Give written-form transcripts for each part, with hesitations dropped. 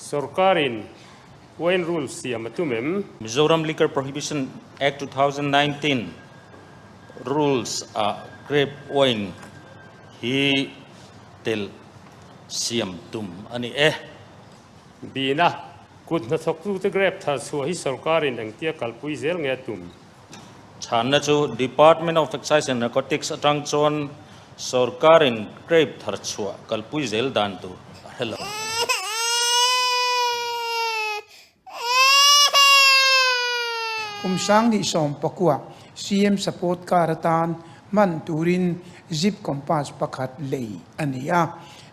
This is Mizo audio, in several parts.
Sorkarin Wine Rule siam a tum em? Mizoram Liquor Prohibition Act 2019 Rules ah Grape Wine hi telh siam tum a ni e. Bina, Kut hnathawktute grape thar chhuah hi sorkarin engtia kalpui zel nge a tum? Chhanna chu Department of Excise and Narcotics atang chuan sorkarin grape thar chhuah kalpui zel dan tur a hre lo. Kum 2019 CM support car atan hman turin Jeep Compass pakhat lei a ni a.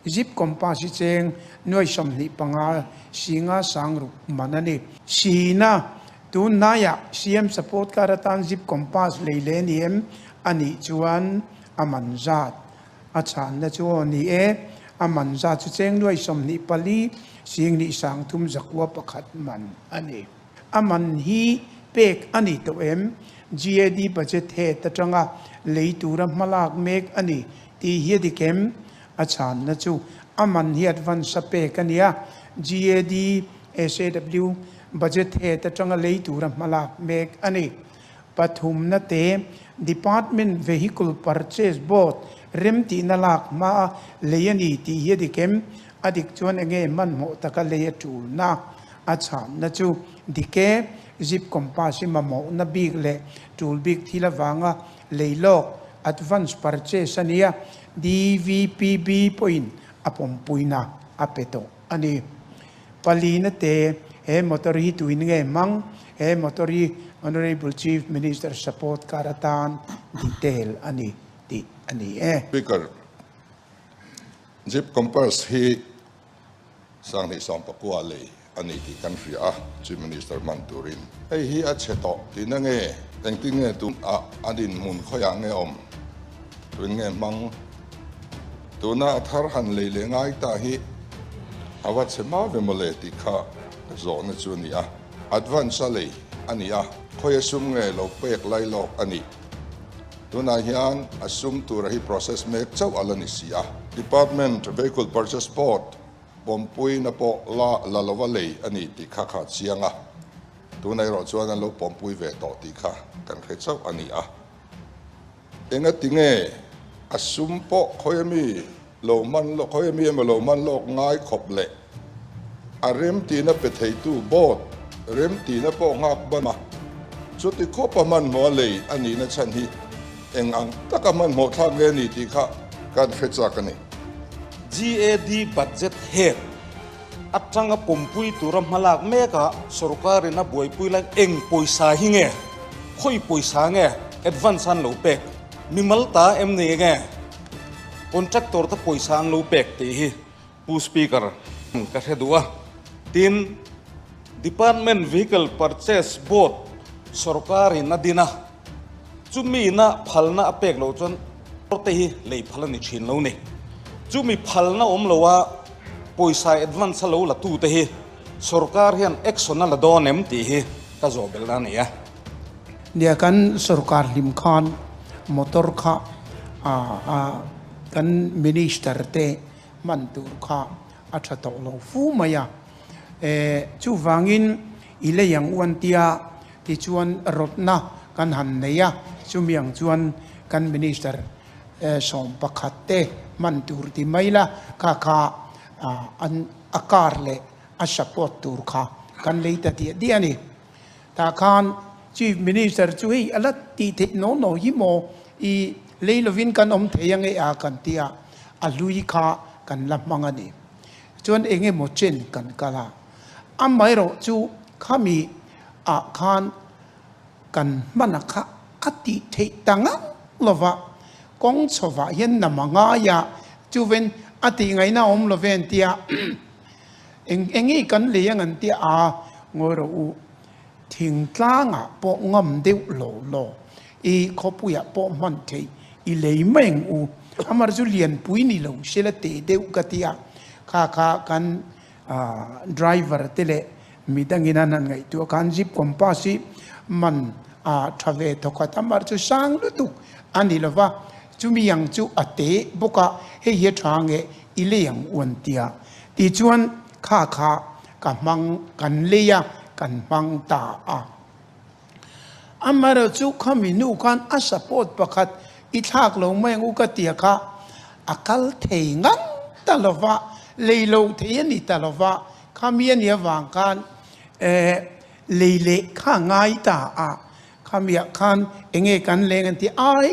Jeep Compass hi cheng nuai 25 singa sangruk man a ni. Sina Tun hnaiah CM support car atan Jeep Compass lei leh ni em a nih chuan a man zat a chhanna chu aw ni e, a man zat chu cheng nuai 24 singnih sangthum zakua pakhat man a ni. A man hi pek a ni tawh em? GAD budget head atanga lei tura hmalak mek a ni tih hi a dik em? A chhanna chu a man hi advance a pek a nia, GAD SAW budget head atanga lei tura hmalak mek a ni. Pathumna te, Department Vehicle Purchase Board remtihna lak hmaa lei a ni tih hi a dik em? A dik chuan enge hmanhmawh taka lei a tulna a chhanna chu dik e. Jeep Compass hi mamawhna bik leh tul bik thil avanga lei lawk, advance purchase, a nia, DVPB pawhin a pawmpuina a pe tawh a ni. Palina te, he motor hi tuin nge hmang? He motor hi Honourable Chief Minister support car atan detail a ni tih a ni e. Speaker, Jeep Compass hi 2019 lei a ni tih kan hria a, Chief Minister hman turin. Hei hi a chhe tawh tihna nge? Engtin nge tun ah a dinhmun khawiah nge awm? Tuin nge hmang? Tuna a thar han lei leh ngai ta hi a va chhe hma ve mawle tih kha zawhna chu a ni a. Advance a lei a ni a, khawi a sum nge lo pek lai lawk a nih? Tunah hian a sum tura hi process mek chauh a la ni si a. Department Vehicle Purchase Board pawmpuina pawh la la lova lei a ni tih kha kha chiang a, tunah erawh chuan an lo pawmpui ve tawh tih kha kan hre chauh a ni a. Engati nge a sum pawh khawi ami lo hman lawk, khawi ami emaw lo hman lawk ngai khawp leh a remtihna pe theitu board remtihna pawh nghak ban a, chuti khawpa hmanhmawh a lei a nihna chhan hi eng ang taka hmanhmawh thlak nge ni tih kha kan hre chak a ni. GAD budget head atanga pawmpui tura hmalak mekah sorkarin a buaipui lai eng pawisa hi nge, khawi pawisa nge advance an lo pek, mimal ta em ni nge contractor te pawisa an lo pek tih hi Pu Speaker ka hre duh a. Tin, Department Vehicle Purchase Board sorkarin a din a, chumi na phalna a pek loh chuan te hi lei phal a ni thin lo ni. Chumi phalna awm lo a pawisa advance a lo la tu te hi sorkar hian action a la dawn em tih hi ka zawh belh a ni a. Nia kan sorkar hlim khan motor kha kan minister te hman tur kha a tha tawh lo fu mai a. Chuvangin i lei ang uan tia tichuan rawtna kan han nei a, chumi ang chuan kan minister 11 te hman tur ti mai la, kha kha an a car leh a support tur kha kan lei ta diah diah a ni. Tah khan Chief Minister chu hei a la tih theih naw naw hi maw i lei lovin kan awm thei ange a kan ti a, a hlui kha kan la hmang a ni. Chuan eng emaw chen kan kal a, amaherawh chu khami ah khan kan hman a kha a tih theih ta ngang lova, kawng chhovah hian nam a ngai a, chuven a tih ngaihna a awm love an ti a, eng eng nge kan lei ang an ti a, ngawi rawh u, thingtlangah pawh ngam deuh lo lo, i khawpuiah pawh hman theih i lei mai ang u, amar chu lianpui ni lo sela teh deuh ka ti a, kha kha kan Driver te leh midangin an han ngaihtuah khan Jeep Compass hi man a tha ve thawkhat a, mar chu sang lutuk a ni lova, chumi ang chu a te bawk a, hei hi a tha nge i lei ang u an ti a, tichuan kha kha ka hmang kan lei a, kan hmang ta a. Amaherawhchu khami hnu khan a support pakhat i thlak lo mai ang u ka tia kha a kal thei ngang ta lo va, lei lo thei a ni ta lo va, khami a nih avang khan eh lei leh kha a ngai ta a, khamiah khan enge kan leng an ti ai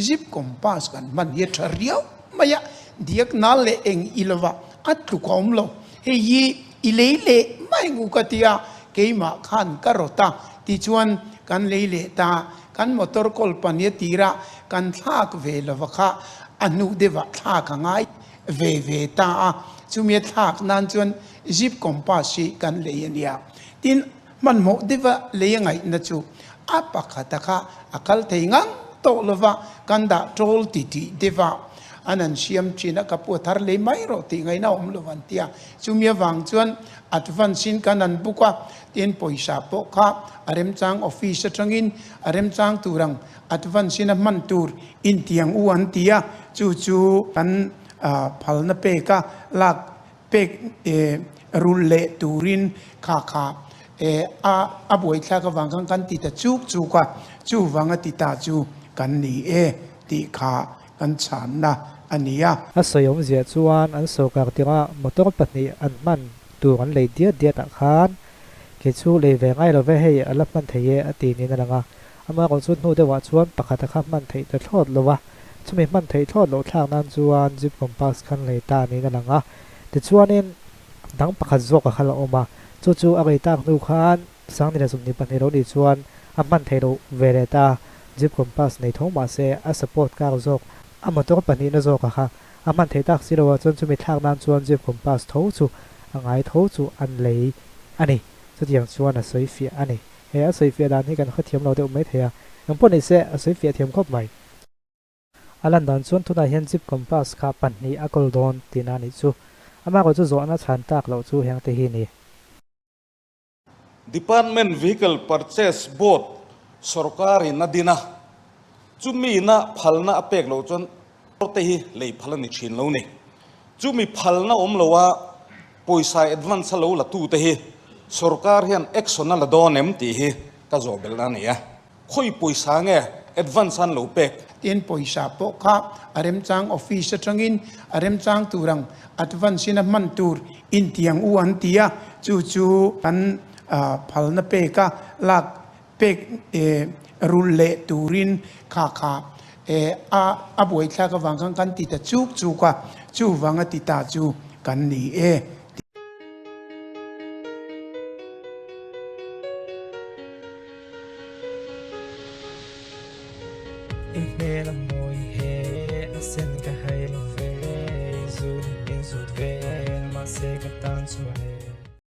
zip compass kan hman hi a tha riau mai a, diak nal leh eng i lo va a tluk a awm lo, hei hi I lei leh mai ngu ka ti a, keimah khan ka rawt a, tichuan kan lei leh ta, kan motor kawl pania tirah kan thlak ve lova kha a hnu deuhah thlak a ngai ve ve ta a, chumi a thlak nan chuan Jeep Compass hi kan lei a nia. Tin, hmanhmawh deuha lei a ngaihna chu a pakhata kha a kal thei ngang tawh lova kan dah tawl titih deuha an an siam thin a, ka pu a thar lei mai rawh tih ngaihna awm lo an ti a. Chumi avang chuan advance in kan an book a, tin pawisa pawh kha a remchang office atangin a remchang tur ang advance in a hman tur intiang u an ti a, chu chu kan phalna pek a lak pek rulh leh turin kha kha a a buaithlak avang khan kan ti ta chuk chuk a, chuvang a ti ta chu kan ni e tih kha kan chhanna a ni a. A sawi awmzia chuan an sawrkar tirah motor pahnih an hman tur an lei diat diat ah khan kei chu lei ve ngai lo ve hei a la hman thei e a ti niin a lang a. Amaherawh chu hnu deuhah chuan pakhat a kha hman theih ta thlawt lo a, chumi hman theih thlawt loh thlak nan chuan Jeep Compass khan lei ta niin a lang a. Tichuanin dang pakhat zawk a kha la awm a, chu chu a rei tak hnu khan Sangnila 22 lo nih chuan a hman theih loh ve leh ta. Jeep Compass nei tho mah se a support kar zawk a motor pahnihna zawk a kha a hman theih tak si lo ah chuan chumi thlak nan chuan Jeep Compass tho chu a ngai tho chu an lei a ni. Chutiang chuan a sawi fiah a ni. He a sawi fiah dan hi kan hrethiam lo deuh mai thei a, engpawh ni se a sawi fiah thiam khawp mai. A lan dan chuan tunah hian Jeep Compass kha pahnih a kawl dawn tihna a nih chu. Amaherawh chu zawhna chhan tak loh chu heng te hi a ni. Department Vehicle Purchase Board sorkarin a din a, chumi na phalna a pek loh chuan te hi lei phal a ni thin lo ni. Chumi phalna awm loa pawisa advance a lo la tute hi sorkar hian action a la dawn em tih hi ka zawh belhna a ni a. Khawi pawisa nge advance an lo pek? Tin, pawisa pawh kha a remchang office atangin a remchang tur ang advance in a hman tur intiang u an ti a, chu chu kan phalna pek a lak pek rulh leh turin kha kha a a buaithlak avang khan kan ti ta chuk chuk a, chuvang a ti ta chu kan ni e. I hmel a mawi he a sen.